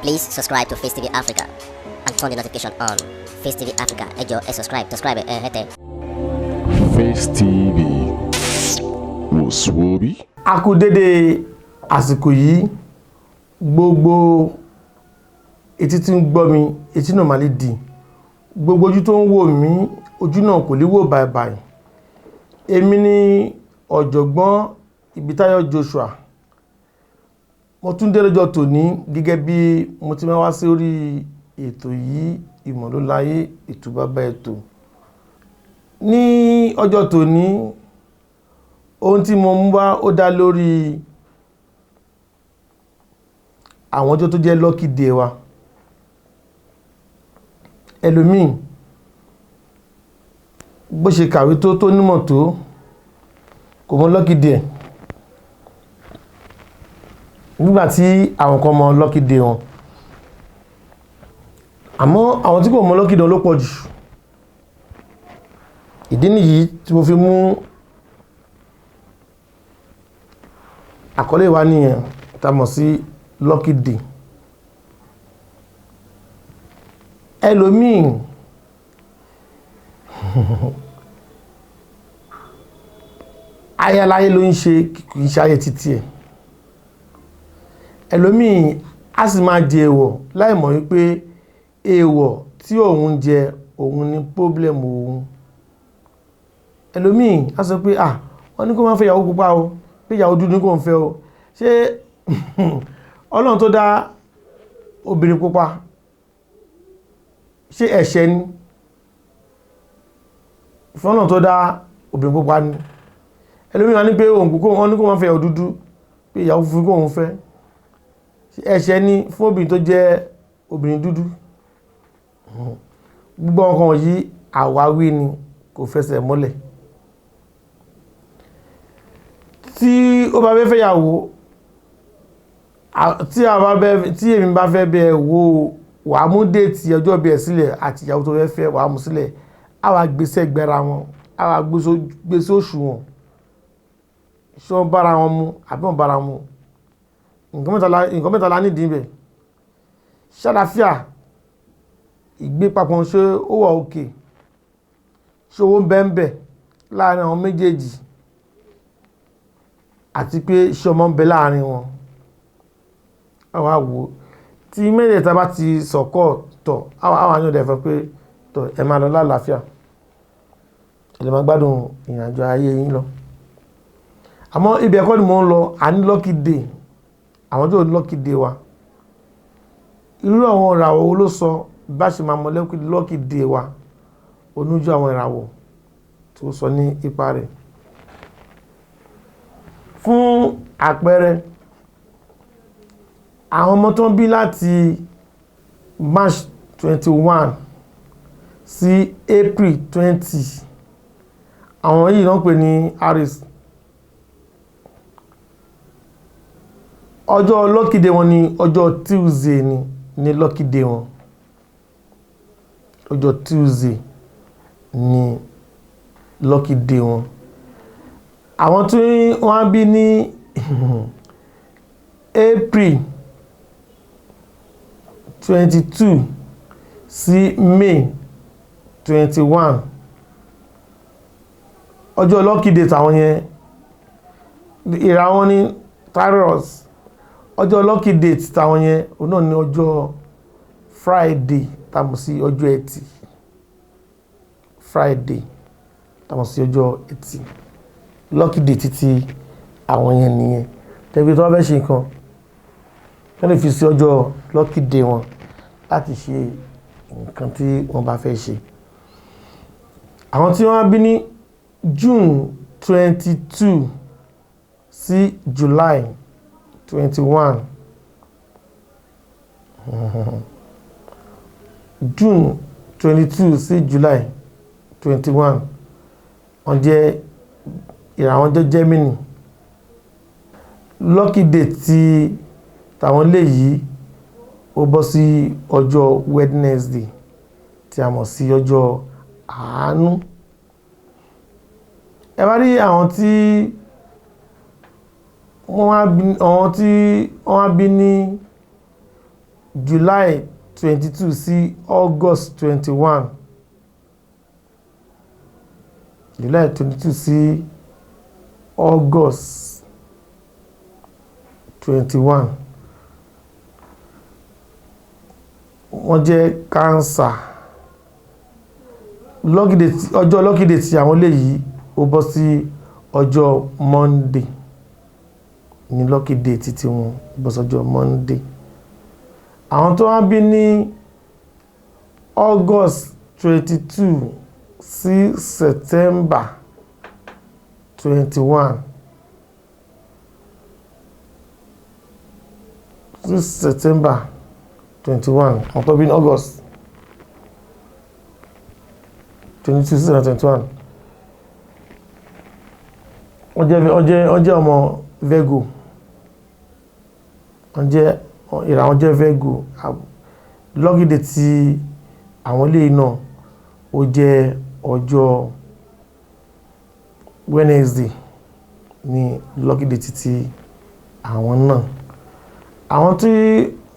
Please subscribe to Face TV Africa and turn the notification on. Face TV Africa, ẹ jọ̀ọ́, ẹ subscribe, subscribe ẹ hẹ́tẹ̀. Face TV wò sùwòbí. A kú dédé àsìkò yìí. Gbogbo etí tí ń gbọ́ mi, etí náà máa lè dì. Gbogbo ojú tó ń wò mí, ojú náà kò lè wò bàìbàì. Èmi ni ọ̀jọ̀gbọ́n Ìbítáyọ̀ Joshua. Mo tún dé lọ́jọ́ tòní gẹ́gẹ́ bí mo ti máa wá sí orí ètò yìí, Ìmọ̀ Ló Láyé, ètò bàbá ètò. Ní ọjọ́ tòní, ohun tí mo mú wá, ó dá lórí àwọn ọjọ́ tó jẹ́ lucky day wa. Ẹlòmíì, bó ṣe kàwé tó nímọ̀ tó, kò mọ lucky day. Nígbà tí àwọn kan mọ lucky day wọn, àmọ́ àwọn tí kò mọ lucky day wọn ló pọ̀ jù. Ìdí nìyí tí mo fi mú àkọlé wa nìyẹn, tá mọ̀ sí lucky day. Ẹlòmíì, ayáláyé ló ń ṣe, kì í ṣe ayé títí ẹ̀. Ẹlòmíì á sì máa jẹ èèwọ̀ láì mọ̀ wípé èèwọ̀ tí òun jẹ, òun ní problem òun. Ẹlòmíì á sọ pé, "Ah, wọ́n ní kó má fẹ́ ìyàwó pupa o, pé ìyàwó dúdú ní kò ń fẹ́ o." Ṣé Ọlọ́run tó dá obìnrin pupa, ṣé ẹ̀ṣẹ̀ ni fún Ọlọ́run tó dá obìnrin pupa ni? Ẹlòmíì wá ní pé òun kò, wọ́n ní kó má fẹ́ ìyàwó dúdú, pé ìyàwó funfun kò ń fẹ́. Ẹ̀ṣẹ̀ ni fún obìnrin tó jẹ́ obìnrin dúdú? Gbogbo nǹkan wọ̀nyí, àwáwí ni, kò fẹsẹ̀ múlẹ̀. Tí ó bá fẹ́ fẹ́yàwó, tí a bá fẹ́, tí èmi bá fẹ́ bẹ wo, wàá mú date ọjọ́ bí ẹ sílẹ̀ àti ìyàwó tó fẹ́ fẹ́, wàá mú sílẹ̀. Á wá gbé sẹ́gbẹ̀ẹ́ ra wọn, á wá gbé sí òṣùwọ̀n. Ṣé wọ́n bára wọn mu àbí wọ́n bára wọn mu? Nǹkan mẹ́ta la nídìí níbẹ̀. Ṣé àlàáfíà ìgbé papọ̀, ṣé ó wà okay? Ṣé owó ń bẹ ń bẹ láàrin àwọn méjèèjì? Àti pé ṣé ọmọ ń bẹ láàrin wọn? A wá wò ó. Tí mẹ́tẹ̀ẹ̀ta bá ti sọ̀kọ̀ tọ̀, á wá yọ̀ǹda ẹ̀ fún pé tọ̀, ẹ máa lọ lálàáfíà. Ẹ lè máa gbádùn ìrìnàjò ayé yín lọ. Àmọ́ ibi ẹ̀kọ́ ni mò ń lọ, a ní lucky day. Àwọn tó ní lucky day wa. Irú àwọn ìràwọ̀ wo ló sọ bá ṣe máa mọ lucky day wa? Onújú àwọn ìràwọ̀ tí ó sọ ní ipa rẹ̀. Fún àpẹẹrẹ, àwọn ọmọ tó ń bí láti March 21 sí April 20, àwọn yìí ló ń pè ní Aries. Ọjọ́ lucky day wọn ni ọjọ́ Tuesday ni lucky day wọn. Ọjọ́ Tuesday ni lucky day wọn. Àwọn tí wọ́n bí ní April 22 sí May 21, ọjọ́ lucky day tàwọn yẹn, ìràwọ̀ ní Taurus. Ọjọ́ lucky date tàwọn yẹn, òun náà ní ọjọ́ Friday, tá mọ̀ sí ọjọ́ Ẹtì. Friday, tá mọ̀ sí ọjọ́ Ẹtì, lucky date títí àwọn yẹn nìyẹn. Tẹ́bí tó bá fẹ́ ṣe nǹkan, wọ́n lè fi sí ọjọ́ lucky day wọn láti ṣe nǹkan tí wọ́n bá fẹ́ ṣe. Àwọn tí wọ́n bí ní June 22 sí July 21, June 22 sí July 21, wọ́n jẹ́ ìràwọ̀ jẹ́ Gemini. Lucky date tí tàwọn léyìí, ó bọ́ sí ọjọ́ Wednesday, tí a mọ̀ sí ọjọ́ àánú. Ẹ bá rí àwọn tí wọ́n wá bí ní July 22 sí August 21, July 22 sí August 21, wọ́n jẹ́ Cancer. Lucky date, ọjọ́ lucky date tí àwọn eléyìí, ó bọ́ sí ọjọ́ Monday ní lucky date tí wọ́n bọ́ sọ́jọ́ Monday. Àwọn tó wá bí ní August 22 sí September 21, sí September 21, àwọn tó bí ní August 22 sí September 21, wọ́n jẹ́ ọmọ Virgo. Wọ́n jẹ́ ìràwọ̀ jẹ́ Virgo. Lucky date tí àwọn eléyìí náà, ó jẹ́ ọjọ́ Wednesday ní lucky date tí àwọn náà. Àwọn tí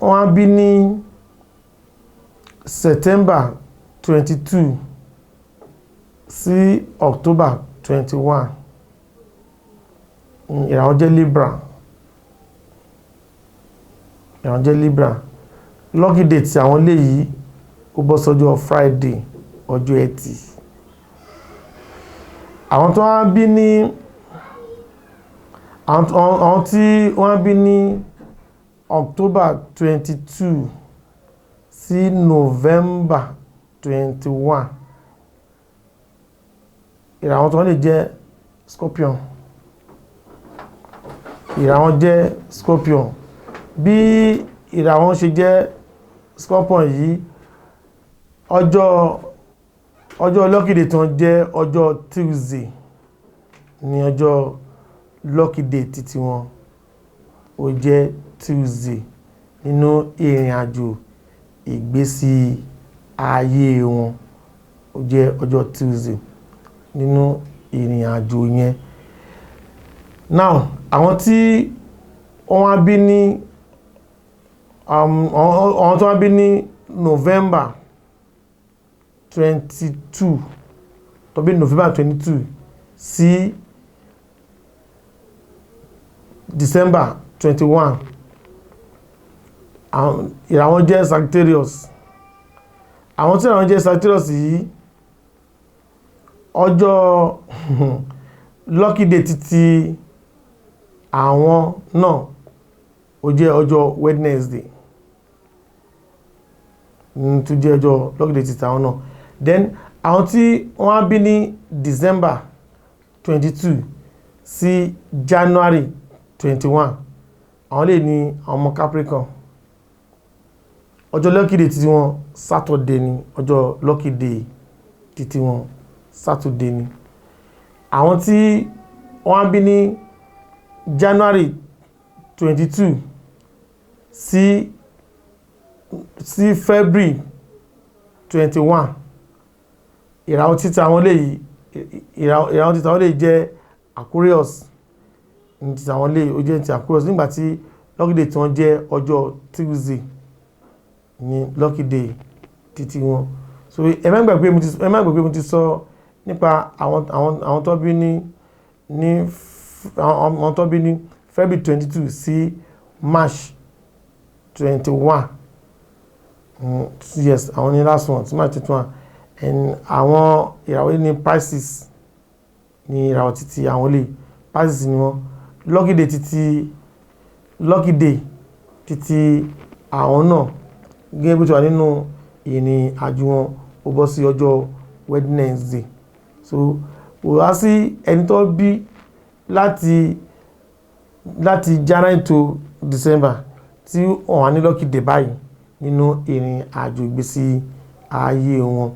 wọ́n á bí ní September 22 sí October 21, ìràwọ̀ jẹ́ Libra. Ìràwọ̀ jẹ́ Libra. Lucky date tí àwọn eléyìí, ó bọ́ sọ́jọ́ Friday, ọjọ́ Ẹtì. Àwọn tó wá bí ní àwọn tí wọ́n bí ní October 22 sí November 21, ìràwọ̀ tó wọ́n lè jẹ́ Scorpion. Ìràwọ̀ jẹ́ Scorpion. Bí ìràwọ̀ ṣe jẹ́ Scorpion yìí, ọjọ́ lucky day tí wọ́n jẹ́ ọjọ́ Tuesday ní ọjọ́ lucky day títí wọn, ó jẹ́ Tuesday nínú ìrìn àjò ìgbésí ayé wọn. Ó jẹ́ ọjọ́ Tuesday nínú ìrìn àjò yẹn. Now, àwọn tí wọ́n wá bí ní àwọn tó wá bí ní November 22, tó bí November 22 sí December 21, ìràwọ̀ jẹ́ Sagittarius. Àwọn tí ìràwọ̀ jẹ́ Sagittarius yìí, ọjọ́ lucky day títí àwọn náà, ó jẹ́ ọjọ́ Wednesday tó jẹ́ ọjọ́ lucky day títí àwọn náà. Then àwọn tí wọ́n á bí ní December 22 sí January 21, àwọn lè ní àwọn ọmọ Capricorn. Ọjọ́ lucky day títí wọn, Saturday ni ọjọ́ lucky day títí wọn, Saturday ni. Àwọn tí wọ́n á bí ní January 22 sí February 21, ìràwọ̀ títí àwọn léyìí, ìràwọ̀ títí àwọn léyìí jẹ́ Aquarius. Ní títí àwọn léyìí, ó jẹ́ ti Aquarius, nígbà tí lucky day tí wọ́n jẹ́ ọjọ́ Tuesday ní lucky day títí wọn. So ẹ má gbàgbé mo ti sọ nípa àwọn tó bí ní ní àwọn tó bí ní February 22 sí March 21. Yes, àwọn ní last one sí March 21, and àwọn ìràwọ̀ yìí ní Pisces ní ìràwọ̀ títí àwọn lè, Pisces ni wọ́n. Lucky day títí àwọn náà, gẹ́gẹ́ bí ó ti wà nínú ìrìn àjò wọn, ó bọ́ sí ọjọ́ Wednesday. So kò wá sí ẹni tó bí láti January to December tí wọ́n wà ní lucky day báyìí nínú ìrìn àjò ìgbésí ayé wọn.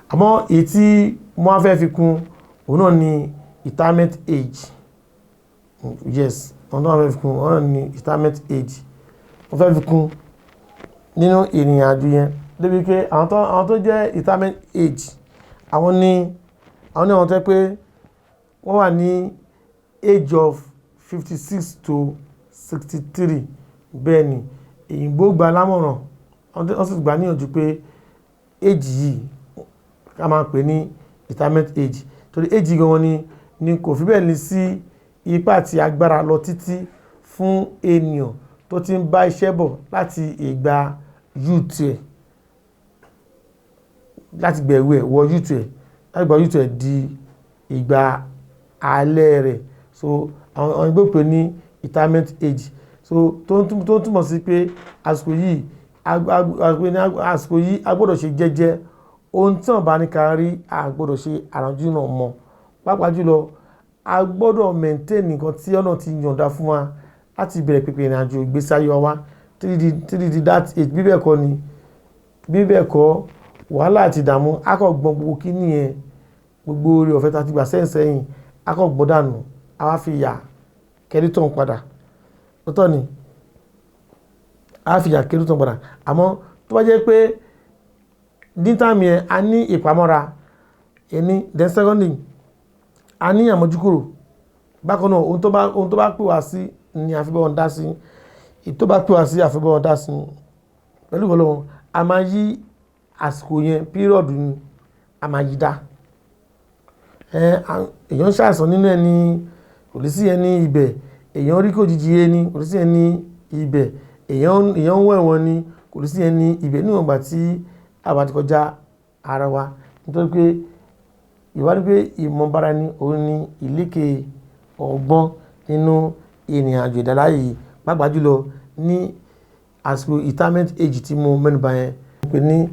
Àmọ́ èyí tí mo wá fẹ́ fi kún òun náà ni retirement age. Yes, òun náà fẹ́ fi kún, òun náà ni retirement age mo fẹ́ fi kún nínú ìrìn àjò yẹn, débi pé àwọn tó jẹ́ retirement age, àwọn ní àwọn tó jẹ́ pé wọ́n wà ní age of 56 to 63. Bẹ́ẹ̀ ni òyìnbó gba lámọ̀ràn. Wọ́n sì gbà níyànjú pé age yìí ká máa pè ní retirement age, torí age gan ni kò fi bẹ́ẹ̀ ní sí ipá àti agbára lọ títí fún ènìyàn tó ti ń bá iṣẹ́ bọ̀ láti ìgbà youth ẹ̀, láti gbẹ̀wé ẹ̀ wọ youth ẹ̀, láti gba youth ẹ̀ di ìgbà alẹ́ rẹ̀. So àwọn òyìnbó pè ní retirement age. So tó ń túmọ̀ sí pé àsìkò yìí, àsìkò yìí a gbọ́dọ̀ ṣe jẹ́jẹ́. Ohun tí wọ́n bá ní ká rí, a gbọ́dọ̀ ṣe àrànjú náà mọ́. Pàápàá jùlọ, a gbọ́dọ̀ maintain nǹkan tí Ọlọ́run ti yọ̀ǹda fún wa láti bẹ̀rẹ̀ pẹ̀pẹ̀ ìrìnàjò ìgbésí ayé wa títí di that age. Bí bẹ́ẹ̀ kọ́ ni, bí bẹ́ẹ̀ kọ́, wàhálà àti ìdààmú á kàn gbọ́n gbogbo kíní yẹn, gbogbo oore ọ̀fẹ́ tí a ti gbà sẹ́yìn sẹ́yìn, á kàn gbọ́n dànù, á wá fi ìyà kẹ́rí tán padà. Òótọ́ ni, á fi ìyà kẹ́rí tán padà. Àmọ́ tó bá jẹ́ pé ní time yẹn a ní ìpamọ́ra ẹni, then secondly, a ní àmójúkúrò. Bákan náà, ohun tó bá pè wá sí ni a fi bá wọn dá sí. Èyí tó bá pè wá sí, a fi bá wọn dá sí. Pẹ̀lú ògo Ọlọ́run, a máa yí àsìkò yẹn, period ni a máa yí dá. Èèyàn ń ṣàìsàn nínú ẹni, kò lè sí ẹni ibẹ̀. Èèyàn rí kó jíjí ẹni, kò lè sí ẹni ibẹ̀. Èèyàn ń wẹ̀wọ̀n ni, kò lè sí ẹni ibẹ̀, níwọ̀n ìgbà tí a bá ti kọjá ara wa. Nítorí pé Yorùbá ní pé ìmọ̀nbára ẹni òun ní ìlékè ọgbọ́n nínú ìrìnàjò ìdáláyé yìí, pàápàá jùlọ ní àsìkò retirement age tí mo mẹ́nu bà yẹn, pé ní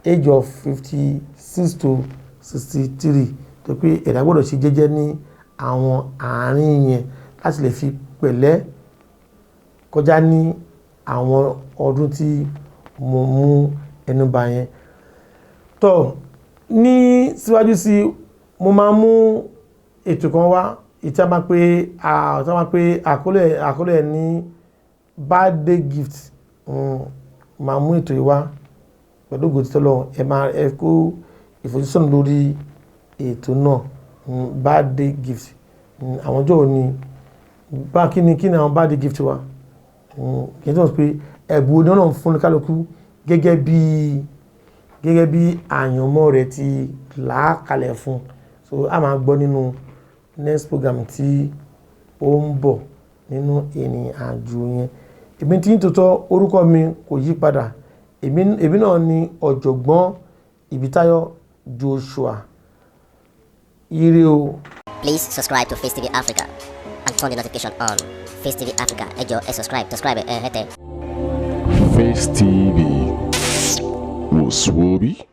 age of 56 to 63, tó pé ẹ̀dá gbọ́dọ̀ ṣe jẹ́jẹ́ ní àwọn àárín yẹn láti lè fi pẹ̀lẹ́ kọjá ní àwọn ọdún tí mo mú ẹnu bà yẹn. Tọ́ ní síwájú sí, mo máa mú ètò kan wá èyí tí a máa pè àkọlé ẹ̀ ní birthday gift. Máa mú ètò yìí wá pẹ̀lú ògo tí Ọlọ́run. Ẹ máa ẹ kó ìfojúsọ́nà lórí ètò náà. Birthday gift. Àwọn ọjọ́ wo ni bá kí ni àwọn birthday gift wa? Kì í túmọ̀ sí pé ẹ̀bùn wo ni Ọlọ́run fún oníkálukú gẹ́gẹ́ bí àyànmọ́ rẹ̀ ti là á kalẹ̀ fún. So a máa gbọ́ nínú next program tí ó ń bọ̀ nínú ìrìn àjò yẹn. Èmi tí ń tòótọ́, orúkọ mi kò yí padà. Èmi náà ni Ọ̀jọ̀gbọ́n Ìbítáyọ̀ Joshua. Ire o. Please subscribe to Face TV Africa and turn the notification on. Face TV Africa, ẹ jọ̀ọ́, ẹ subscribe, subscribe ẹ hẹ́tẹ̀. Face TV. Was Swoby?